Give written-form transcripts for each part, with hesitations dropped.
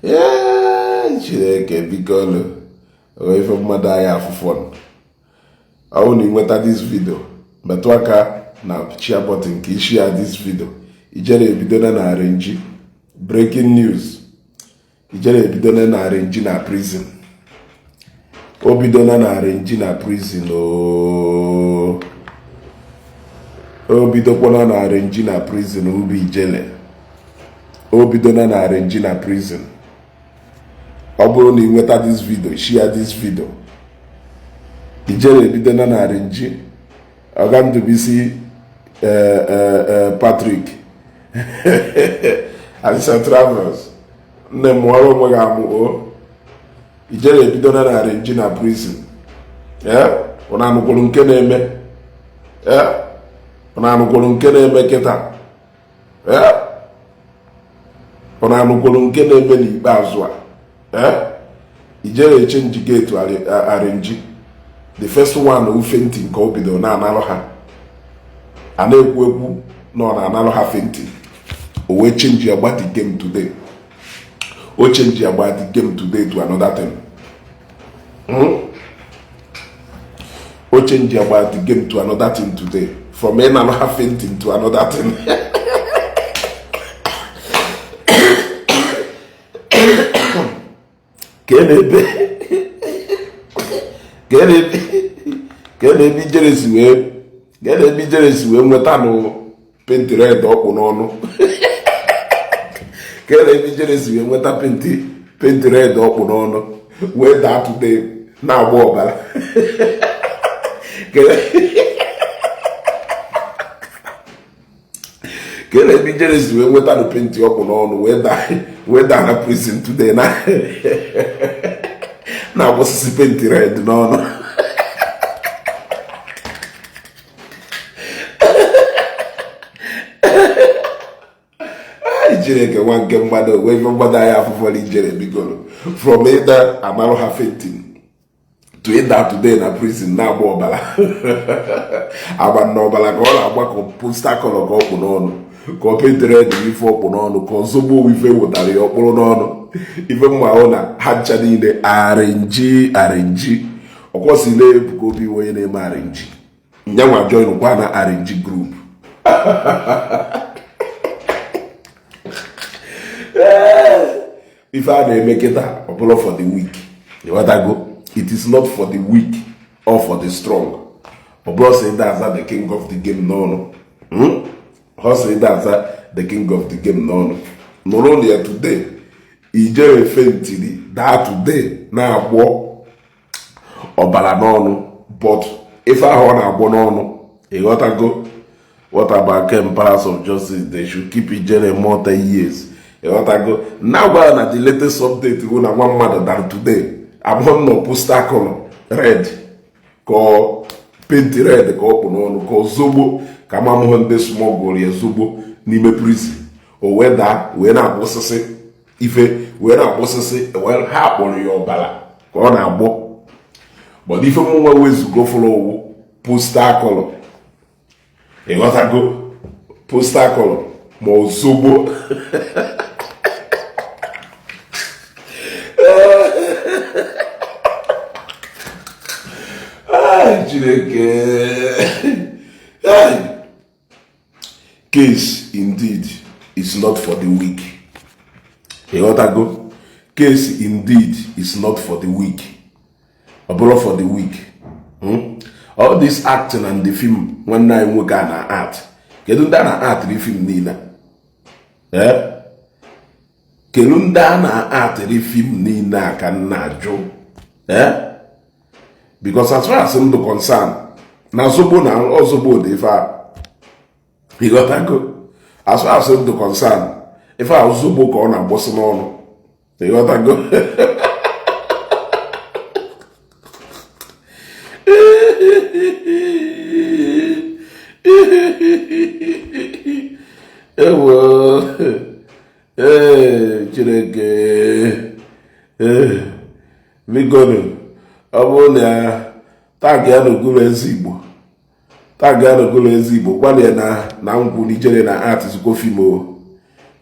Ee, Chineke biko nụ, o ife mmadụ anyị afụfọ. Ọ bụrụ na ị nweta this video, metụ aka na share button ka ị share this video. Ijele ebido na arrange. Breaking news: Ijele ebido na arrange na prison. O bido na arrange na prison. O bidokwana na arrange na prison. Ubi Ijele o bido na arrange na prison. Ọ bụrụ na ị nweta this video, share this video. Ijele ebido na arrange. Ọga Ndubisi Patrick Alisa Travels, nne m, mụọrọ onwe gị amụ. O Ijele ebido na arrange na prison. Ọ na-anụkwuru nke na-eme, ọ na-anụkwuru nke na-eme kịta, ọ na-anụkwuru nke na-eme n'ikpeazụ a. Ijele echange gate arrange. The first one wu fainting ka o bidoro na-analụ ha. A na-ekwu ekwu na ọ na-analụ ha fainting, o wee change agba the game today. O change agba the game today to another thing. O change agba the game to another thing today, from ịnalụ ha fainting to another thing. Ka na-ebe Ijele si wee, ka na-ebe Ijele si wee nweta nụ paint red ọkpụ n'ọnụ, ka na-ebe Ijele si wee nweta paint red ọkpụ n'ọnụ wee daa today na-agba ọbara, ka na-ebe Ijele si wee nweta nụ paint ọkpụ n'ọnụ wee daa na prison today na na-agbụsịsị paint red n'ọnụ. Chineke nwa nke mmadụ, wee ife mmadụ anyị afụfọrọ. Ijele bigoro from ịda amarụ ha fainting to ịda today na prison na-agba ọbara, agba na ọbara ka ọ na-agba, ka poster colour ka ọ kpụ n'ọnụ, ka ọ paint red ife ọkpụ n'ọnụ, ka ọzọgbo ife wetara ya ọkpụrụ n'ọnụ. Ife mma hụ na ha ncha niile arrange arrange. Ọkwọsi na Ebuka Obi onye na-eme arrange, nyanwa join kwa na arrange group. Ife a na-eme kịta, ọ bụla for the weak. Ịghọtago? It is not for the weak or for the strong. Ọ bụrụ sị ịda aza the king of the game n'ọnụ, ọ sị ịda aza the king of the game n'ọnụ. Nụrụ na ya today, Ijele faintiri daa today na-agbọ ọbara n'ọnụ, but ife ahụ ọ na-agbọ n'ọnụ, ịghọtago? What about Ken Palace of Justice? They should keep Ijele more 10 years. Ịghọtago? Na gwara na the latest update bụ na nwa mmadụ dara today abụọ nọ poster colour red, ka ọ paint red ka ọ kpụ n'ọnụ, ka ọ zogbo, ka amamụhụ ndị smuggle ya zogbo n'ime prison, o wee daa wee na-agbụsịsị ife, wee na-agbụsịsị. Ha kpọrọ ya ọbara ka ọ na-agbọ, but ife mụnwa wezugo fụrụ owu poster colour. Ịghọtago? Poster colour ma ozogbo. Chineke, case indeed is not for the weak. Ịghọtago? Case indeed is not for the weak. Ọ bụrụ for the weak. All this acting and the film nwanne anyị nwoke a na art, kedu ndị a na artịrị film niile? Kedu ndị a na artịrị film niile a ka m na-ajụ? Because as far as m dị concern, na zogbo na ozogbo dị ife a. Ịghọtago? As far as m dị concern, ife a ozogbo ka ọ na-agbọsị n'ọnụ. Ịghọtago? Ewo, ee, Chineke, ee, bikonu, ọ bụrụ na tag ya n'okpuru eze Igbo, tag ya n'okpuru eze Igbo, gbalịa na nkwụ n'Ijele na art zikwo film o.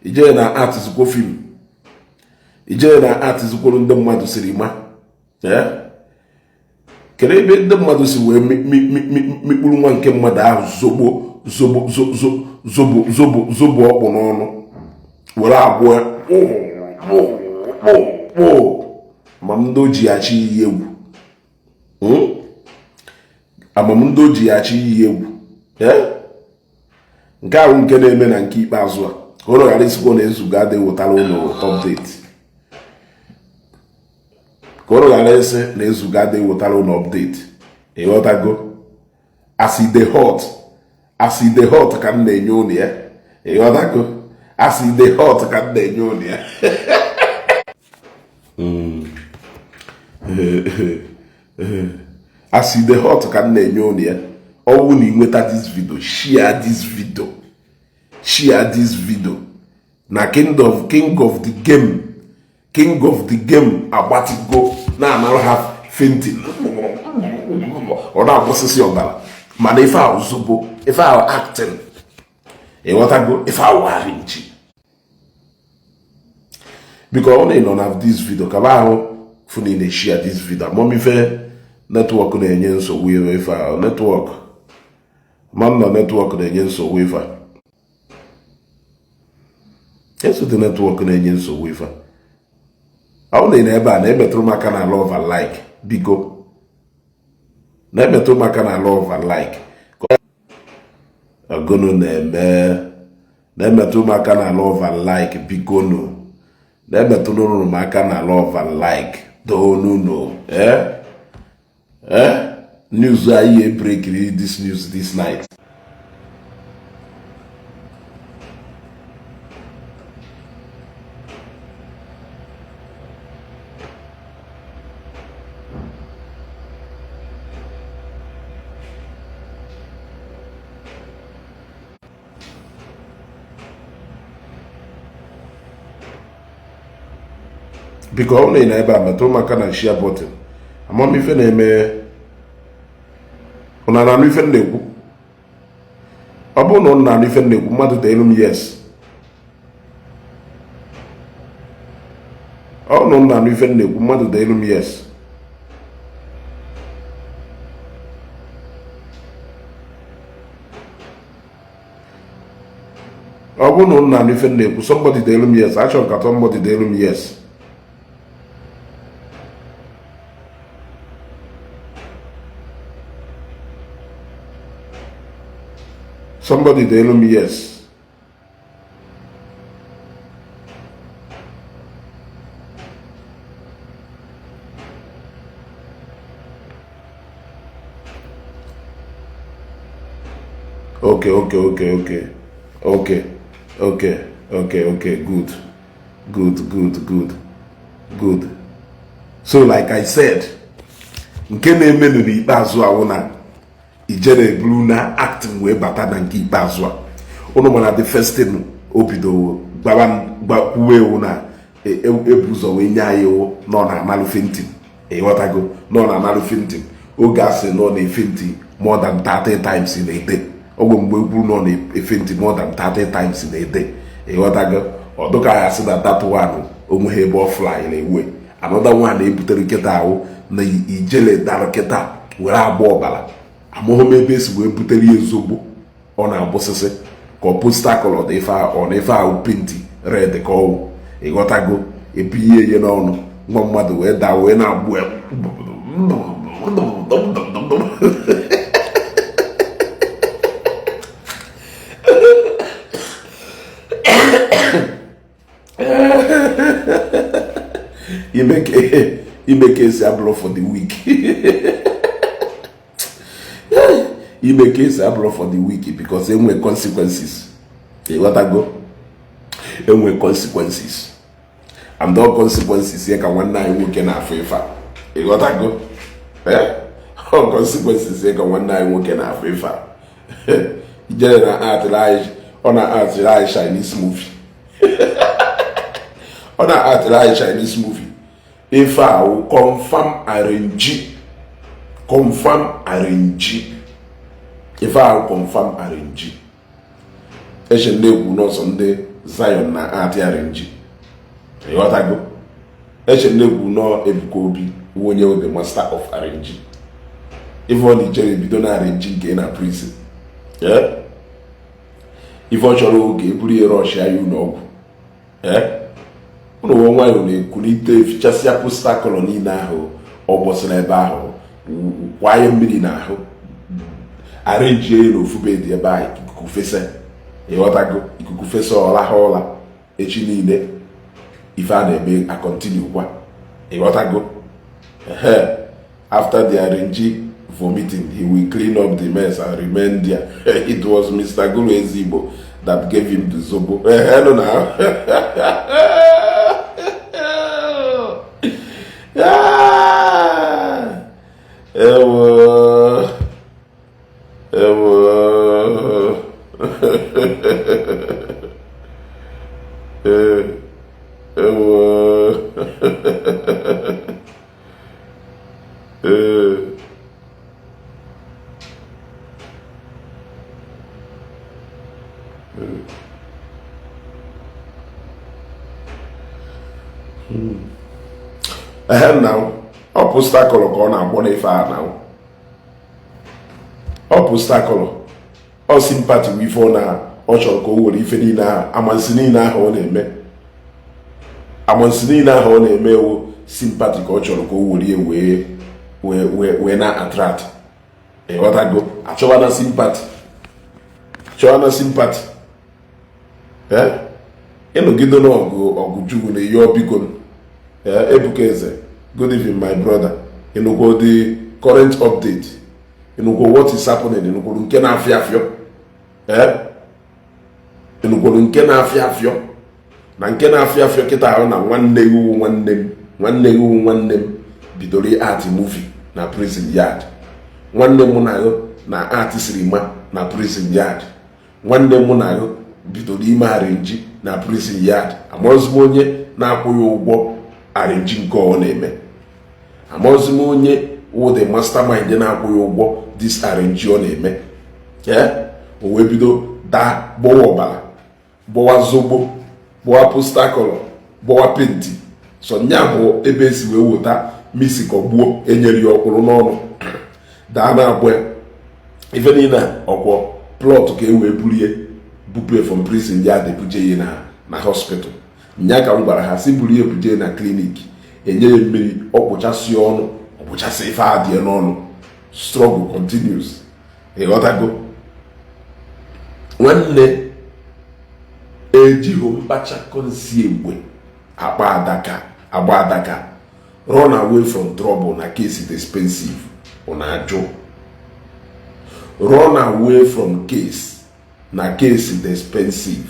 Ijele na atịzikwo film. Ijele na atịzikworo ndị mmadụ siri ma. Kedu ebe ndị mmadụ si wee mikpuru nwa nke mmadụ ahụ zogbo zogbo zobo zobo zobo ọkpụ n'ọnụ were abụọ kpụ ma ndị o ji achị iyi egwu, amam ndị o ji achị iyi egwu. Nke ahụ nke na-eme na nke ikpeazụ a ka ụlọ ghara isikwo na Ezugo adịghị wetara ụlọ update, ka ụlọ ghara isi na Ezugo adịghị wetara ụlọ update. Ịghọtago? As e dey hot, as e dey hot ka m na-enye ụlọ ya. Ịghọtago? As e dey hot ka m na-enye ụlọ ya. As e dey hot ka m na-enye ụlọ ya. Ọwụ na ị nweta this video, share this video, share this video. Na king of the game, king of the game agbatigo na-anara ha fainting, ọ na-agbụsịsị ọbara. Mana ife ahụ zobo, ife ahụ acting. Ịghọtago? Ife ahụ arrange. Biko ọ na-ịnọ na this video kaba ahụ fụ na ị na-share this video. Amamife network na-enye nsogbu ife ahụ network ma nọ network na-enye nsogbu ife a. Esote network na-enye nsogbu ife a. Ọ na ebe a na-emetụrụ m aka na love and like. Biko na-emetụrụ m aka na love and like. Ọgụnụ na-eme na-emetụrụ m aka na love and like. Biko nụ na-emetụrụ m aka na love and like doonunu. News anyị ebreakiri this news this night. Biko ọ na ebe a metụrụ m aka na share button. Amamife na-eme ụna na-anụ ife na-ekwu. Ọ bụrụ na ụnụ na-anụ ife na-ekwu, mmadụ deelu m yes. Ọ bụrụ na ụnụ na-anụ ife na-ekwu, mmadụ deelu m yes. Ọ bụrụ na ụnụ na-anụ ife na-ekwu, somebody deelu m yes. Achọrọ ka somebody deelu m yes. Somebody deelu m yes. Okay, okay, okay, okay. Okay, okay, okay, okay, good. Good, good, good, good. So like I said, nke na-emenụ n'ikpeazụ ahụ na Ijele eburu na acting wee bata na nke ikpeazụ a. Ụnụ mana the first thing o bido gbakwuwe ewu na ebu ụzọ wee nye anyị ewu nọ na analụ fainting. Ịghọtago? Nọ na analụ fainting. Oge asị nọ na fainting more than 30 times in a day. Ogwe mgbe kwuru nọ na fainting more than 30 times in a day. Ịghọtago? Ọ dụka ya sị na that one onweghị ebe ọ fly na ewe. Another one ebutere nkịta ahụ na Ijele dara nkịta were agba ọbara. Amụghị m ebe esi wee butere ya ezogbo ọ na-agbụsịsị ka ọ posta kọlọ dị ife ọ na ife ahụ penti red ka ọwụ. Ịghọtago? Ebinye ihe n'ọnụ nwa mmadụ wee daa wee na-agbụ ya. Ime ka esi abụrụ for the week. Ime ka esi abụrụ for the week because enwe consequences. Ịghọtago? Enwe consequences. And all consequences ya ka nwanne anyị nwoke na-afụ ife a. Ịghọtago? All consequences ya ka nwanne anyị nwoke na-afụ ife a. Ijele na atịrị anyị, ọ na-atịrị anyị Chinese movie. Ọ na-atịrị anyị Chinese movie. Ife a wụ confirm arrange. Confirm arrange. Ife ahụ confirm arrange. Eche na-ekwu n'ọsọ ndị Zion na art arrange. Ịghọtago? Eche na-ekwu nọ Ebuka Obi wụ onye the master of arrange. Ife ọ na-ichere ebido na arrange nke na prison, ife ọ chọrọ oge eburu ya rush ya ụlọ ọgwụ. Ụnụ nwe nwayọ na-ekulite, fichasịa poster colour niile ahụ ọ gbọsịrị ebe ahụ, kwanye mmiri n'ahụ, arrange ya n'ofu bed ebe ahụ, ikuku fesa. Ịghọtago? Ikuku fesa, ọlaha ụla. Echi niile ife a na-eme a continue kwa. Ịghọtago? Ehe, after the arrange vomiting, he will clean up the mess and remain there. It was Mr. Guru Ezigbo that gave him the zobo. Ehe, no na. Ewo, ewo, ewo. Ee, ehe, na ọ poster colour ka ọ na-agbọ n'ife a, na ọ poster colour, ọ sympathy bụ ife ọ na ọ chọrọ ka o were ife niile ahụ, amansi niile ahụ ọ na-eme, amansi niile ahụ ọ na-eme ewu sympathy ka ọ chọrọ ka o were wee wee wee wee na attract. Ịghọtago? Achọba na sympathy, chọọ na sympathy. Ee, ịnọgide n'ọgụ ọgụ jugwu na ihe ọbiko. Ee, Ebuka Eze, good evening, my brother. Ịnụkwo the current update? Ịnụkwo what is happening? Ịnụkwuru nke na-afịa afịọ? Ee, ịnụkwuru nke na-afịa afịọ? Na nke na-afịa afịọ kịta ahụ na nwanne gị wụ nwanne m, nwanne gị wụ nwanne m bidoro art movie na prison yard. Nwanne m na gị na art cinema na prison yard. Nwanne m na gị bidoro ime arrange na prison yard. Amaghịzi m onye na-akwụ ya ụgwọ arrange nke ọ na-eme. Amaghịzi m onye wụ the mastermind na-akwụ ya ụgwọ this arrange ọ na-eme. Ee, o wee bido daa, gbọwa ọbara, gbọwa zogbo, gbọwa poster colour, gbọwa paint. So nya bụ ebe esi wee weta misi kọgbuo enyere ya ọkpụrụ n'ọnụ daa na-agbọ ya ife niile. Ọkwọ plot ka e wee burie bupue from prison ya dị buje ya na hospital. Nya ka m gwara ha si buru ya buje na clinic, enye ya mmiri, ọkpụchasị ọnụ, ọkpụchasị ife a dị n'ọnụ. Struggle continues. Ịghọtago? Nwanne, ejighị mkpachakọ nsi egbe akpa adaka agba adaka. Run away from trouble na case is expensive. Ọ na-ajụ, run away from case na case is expensive.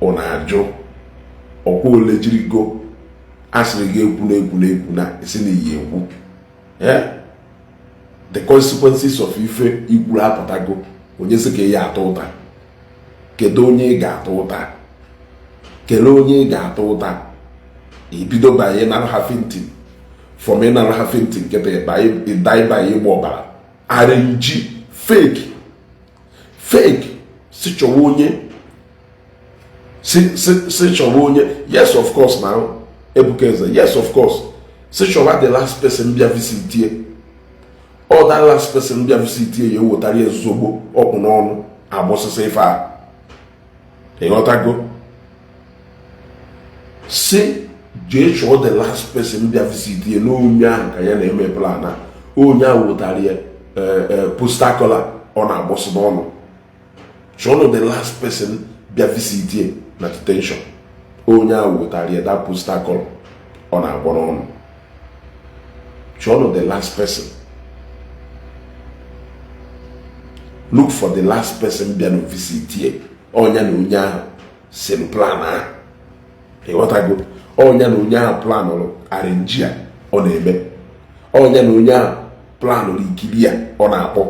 Ọ na-ajụ ọkwa ole jirigo asịrị gị ekwu na ekwu na ekwu na esi na iyi ekwu. The consequences of ife ikwuru apụtago. Onye sị ka ị ya ata ụta? Kedu onye ị ga-ata ụta? Kelee onye ị ga-ata ụta. Ibido banye nara ha fainting, from ịnara ha fainting nkịta ịda ịgba ọbara. Arrange fake fake, si chọwa onye, si chọwa onye. Yes, of course now, Ebuka Eze, yes, of course. Si chọwa the last person bịa visit ye. All that last person bịa visit ye, ya ewetara ya zogbo ọkpụ n'ọnụ, agbụsịsị ife a. Ịghọtago? Si jee chọọ the last person bịa visit ye n'onye ahụ ka ya na-eme plan a. Onye ahụ wetara ya poster colour ọ na-agbụsị n'ọnụ. Chọọnụ the last person bịa visit ye na detention. Onye ahụ wetara ya that poster colour ọ na-agbọ n'ọnụ. Chọọnụ the last person. Look for the last person bịa na visit ye. Ọnya na onye ahụ sịrị plan ahụ. Ịghọtago? Ọnya na onye ahụ planụrụ arrange a ọ na-eme. Ọnya na onye ahụ planụrụ ikiri a ọ na-akpọ.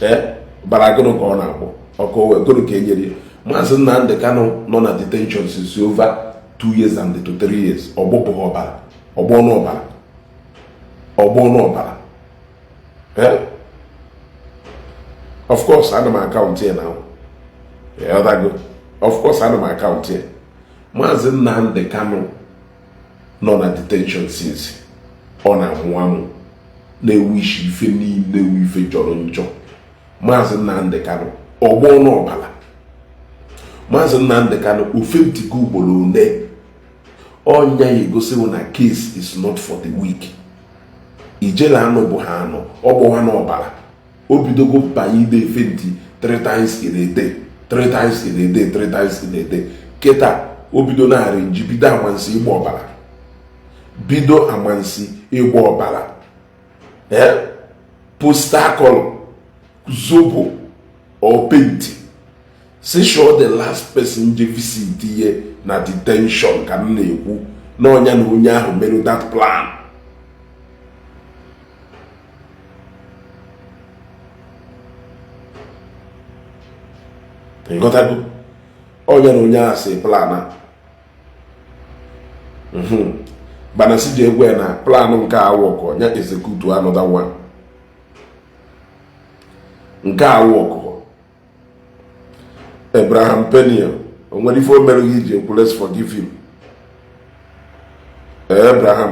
Ee, bara gụnụ ka ọ na-akpọ ọkụ gụnụ ka e nyere ya? Maazị Nnamdị Kanụ nọ na detention since over 2 years and to 3 years. Ọgbụpụghị ọbara, ọgbọ ọnụ ọbara, ọgbọ ọnụ ọbara. Ee, of course, ana m account ya na. Ịghọtago? Of course ana m account ya. Maazị Nnamdi Kanu nọ na detention since ọ na-amụ amụ na-ewu isi ife niile ewu ife jọrọ njọ. Maazị Nnamdi Kanu ọgbọ n'ọbala. Maazị Nnamdi Kanu ofe ntịgo ugboro one ọnya ya egosiwo na case is not for the weak. Ijele anụ bụ ha anụ ọgbọ ha n'ọbara. O bidogo banye ide efe ntị 3 times in a day, 3 times in a day, 3 times in a day. Kịta o bido narị nji bido amansi ịgba ọbara, bido amansi ịgba ọbara. Ee, poster color zobo or paint si sure the last person je visit ihe na detention ka m na-ekwu na ọnya na onye ahụ mere that plan. Ịghọtago? Ọnya na onye ahụ si plan a bana si ji egwu ya na plan nke a work, ọnya execute another one nke a work. Abraham Peniel o nwere ife o mere gị iji ekwu let's forgive him. Abraham